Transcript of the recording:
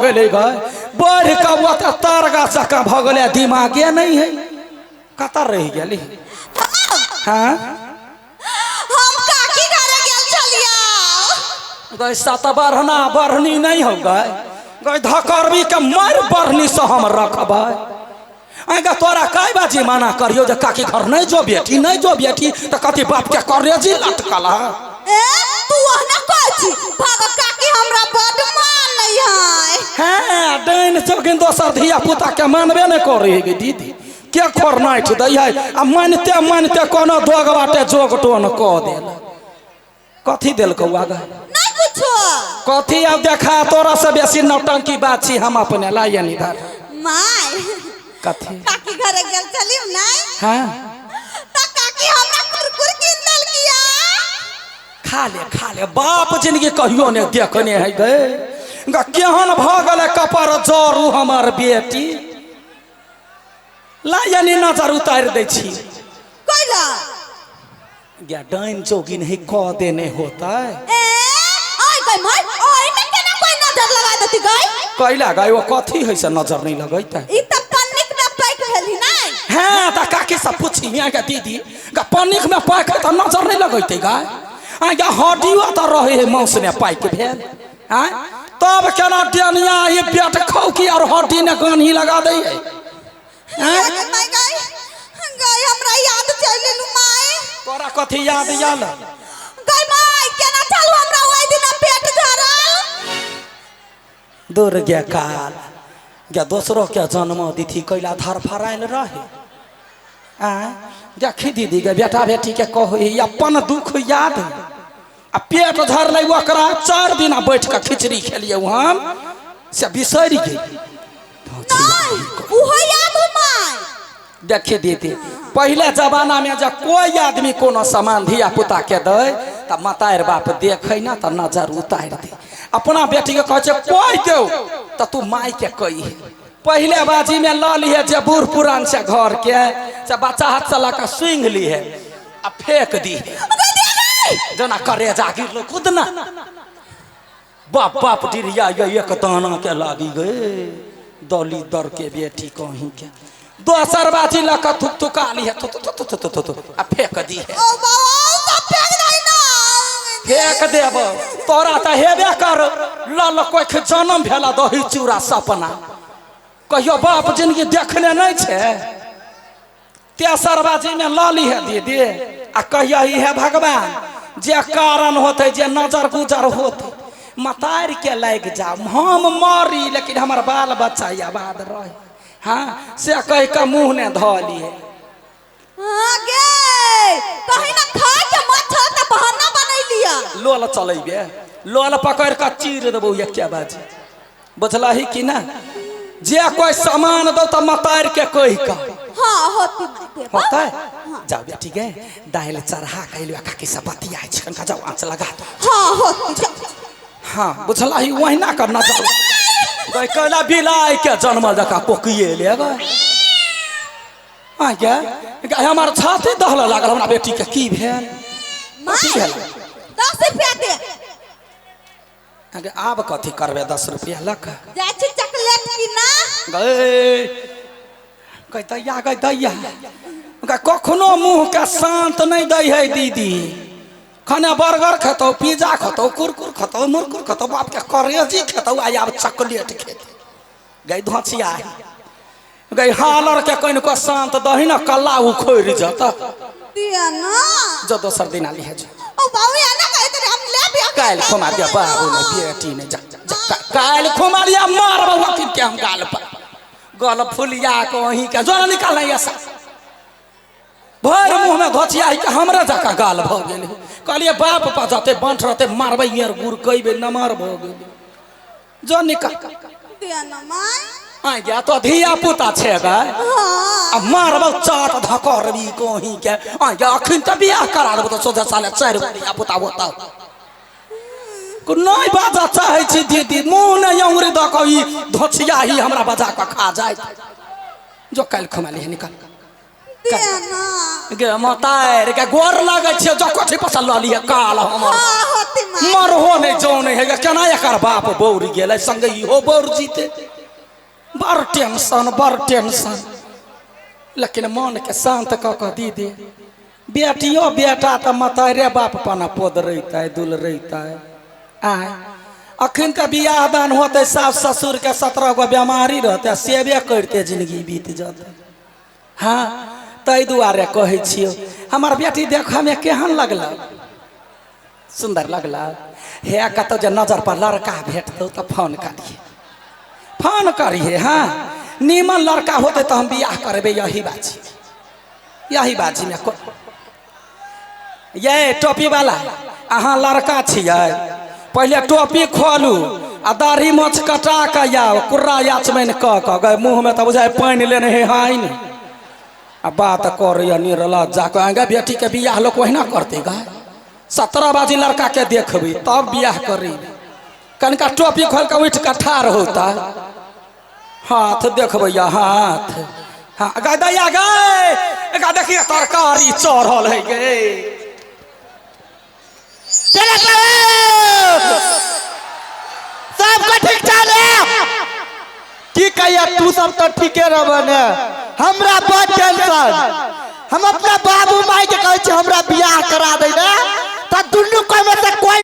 गेलै गए बढ़ि कऽ ओतऽ तार गाछ जकाँ भऽ गेलै आ दिमागे नहि है। कतऽ रहि गेली? हाँ। हम काकी घरे गेल छलिया। गए सात बढ़ना बढ़नी नहीं हो गए गए धकरबी के मार बढ़नी से हम रखबै। आगे तोरा कई बाजी मना करियो जे काकी घर नहीं जो बेटी, नहीं जो बेटी, तो कथी बाप के करेजी लटकल है। ए तू ओहना कहै छी भाग काकी हमरा बड मानै है। हाँ डाइन चौकिन दोसर धिया पुता के मानबे नहीं करे है गे दीदी, के खोरनाइठ दै है आ मानते मानते कोनो दोग बाटे जोग टोन कऽ देल। कथी देलकौ आगे? नहीं कुछो। कथी अब देखा तोरा से बेसी नौटंकी बात छी हम अपने लायन इधर। My कथी? काकी घरे गेल छलियौ नहीं? हाँ। त काकी हमरा कुरकुर कीन देलकिया। खा ले खा ले, बाप जिंदगी कहियो ने देखने है गे। गा केहन भ गेलै कपर जरू हमर बेटी। ला यानी नजर उतारि दै छी। कैला? गे डाइन जोगिन है कऽ देने होतै। ए आइ गई my, ओइ में केना कोई नजर लगा देती गई? कैला गई ओ कथी है से नजर नहीं लगैतै? ई त पन्निक में पैक भेली नहीं? हाँ त काकी सब पूछी हियाँ के दीदी गा पन्निक में पैक है त नजर नहीं लगैतै गाय। आ गा हड्डियो त रहे है मांस में पैक भेल। आँय तब केना डेनिया ई पेट खौकी और हड्डी ने गान्ही लगा दै है। आँय? गई my गई, गई हमरा याद चलि एलु my. तोरा कथी याद आयल? गई my केना चलू हमरा ओहि दिना पेट झरल। दूर गे काल गे दोसरो के जन्म दिथी कैला धरफड़ायल रहे। आँय देखी दीदी गे बेटा बेटी के कहू अपन दुख याद है आ पेट झरलै ओकरा 4 दिन बैठ के खिचड़ी खेलियै हम से बिसरि गेल। नहीं उहो याद हो my. देखी दीदी पहले जमाना में जब कोई आदमी कोनो सामान धिया पुता के दै त मतार बाप देखै ना त नजर उतारि दे। अपना बेटी के कहै छै कोई दौ त तू माय के कही। पहले बाजी में ल लिहे जे बूढ़ पुरान से घर के से बच्चा हाथ से लऽ के सूंघ लिहे आ फेंक दिहे जेना करेजा गिरलो खुद ना बाप बाप डिरिया ये एक दाना के लागी गए दली दर के बेटी कहीं के दोसर बाजी लऽ के थुक थुका लिहे थु थु थु थु थु थु आ फेंक दिहे। ओ बाबा सब फेंक दही ना। फेंक देब तोरा तऽ हेबे कर लल कोख जन्म भेला दही चूड़ा सपना कहियो बाप जिंदगी देखने नहीं छै। तेसर बाजी में लऽ लिहे दीदी आ कहियो हे भगवान जे कारण होते जे नजर गुजर होते मतार के लागि जाओ हम मरी लेकिन हमर बाल बच्चा आबाद रहे। हाँ से कह के मुँह ने धऽ लिए। हाँ गे कहीं ना खा के मत छल त बहाना बनैलिया। लोल चलेबे लोल पकड़ के चीर देबौ एके बाजी बुझलही कि ना? जे कोई सामान दौ त मतार के कहि के। हाँ होती माय देबो। होतै? जाओ बेटी गे दालि चढ़ा के एलियो काकी से बतियाइ छै कनका जाओ आँच लगा दो। हाँ होती जाओ। हाँ बुझलही ओहिना कर नजर गई कैला बिलाइ के जन्मल जकाँ कोकिए ले गए। आ गे हमर छाती दहलऽ लागल हमरा बेटी के की भेल? कथी भेल? 10 रुपया दे। आगे आब कथी करबै 10 रुपया लऽ कऽ? जाइ छी चॉकलेट कीना। गई गई दैया गई दैया गई कखनो मुँह के शांत नहीं दै है दीदी। खाना बर्गर खेतौ पिज्जा खेतौ कुरकुर खेतौ मुरकुर खेतौ बाप के करेजी खेतौ आ आब चॉकलेट खेतौ। गई धोचिया गई हालर के कनिको शांत दही न कल्ला उखड़ि जत। दिया ना जो दोसर दिन आली है जो। ओ बाबू एना कहैत रहे हम लेब या काल्हि खुमा दिया बाबू ने बेटी ने जा जा काल्हि खुमा लिया मारबौ अखन के हम गाल पर गल फुलिया के अहीं के जो निकाल ऐसा भरि मुँह में धोचिया के हमरे जकाँ गाल भऽ गेल। कहलियै बाप पर जते बंठ रहते मारबै यार गुड़ कैबे नमहर भऽ गेल जो निकाल। दिया ना my. आ गया तो धिया पुता छै गै। हाँ। आ मारबौ चाट धकरबी कहीं के। आ गया अखन तऽ बियाह करा देबौ तऽ सोझे साले 4 गो धिया पुता होतौ। नहीं बाजऽ चाहै छी दीदी मुँह नहि अंगुरी दऽ कऽ ई धोचिया ही हमरा बजा कऽ खा जाय। जो काल्हि खुमा लिहे निकाल। दे ना। गे मतार के गोर लगै छियै, जो कोठी पसल लऽ लिअ काल हमर। हाँ होती माँ। मरहो नहि जाउ नहि है, केना एकर बाप बौर गेलै संगे इहो बौर जीते। बड़ टेंशन, बड़ टेंशन। लेकिन मन के शांत कऽ कऽ दीदी, बेटियो बेटा तऽ मतारे बाप पना पोदरैतै दुलरैतै। आय अखन तऽ बियाह दान होतै, सास ससुर के 17 गो बेमारी रहतै, सेवे करिते जिंदगी बीत जेतै। हाँ ताहि दुआरे कहै छियौ, हमर बेटी देखऽमे केहन लगल? सुन्दर लगल। हे कतौ जे नजर पर लड़का भेटतौ तऽ फोन करिहे, फोन करिहे। हाँ नीमन लड़का होतै तऽ हम बियाह करबै यही बाजी, यही बाजीमे। ये टोपी वाला अहाँ लड़का छियै, पहिले टोपी खोलू आ दाढ़ी मोछ कटा कऽ आउ, कुर्रा याचमैन कऽ कऽ गए मुँहमे तऽ बुझाइ पानि लेने हे हाइन आ बात करैया निरला जाकऽ। आगे बेटीके बियाह लोक ओहिना करतै गा, 17 बाजी लड़का के देखबै तब बियाह करी। कनिका टोपी खोल कऽ उठि कऽ ठाढ़ होता, हाथ देखबैया हाथ। हाँ गा दैया गे, एकरा देखिए तरकारी चढ़ल है गे। चले सबके ठीक चले की कहिया, तू सब तो ठीके रहब ने, हमरा बड़ टेंशन। हम अपना बाबू माई के कहै छी हमरा बियाह करा दे ने, तऽ दुनू कोई में से कोई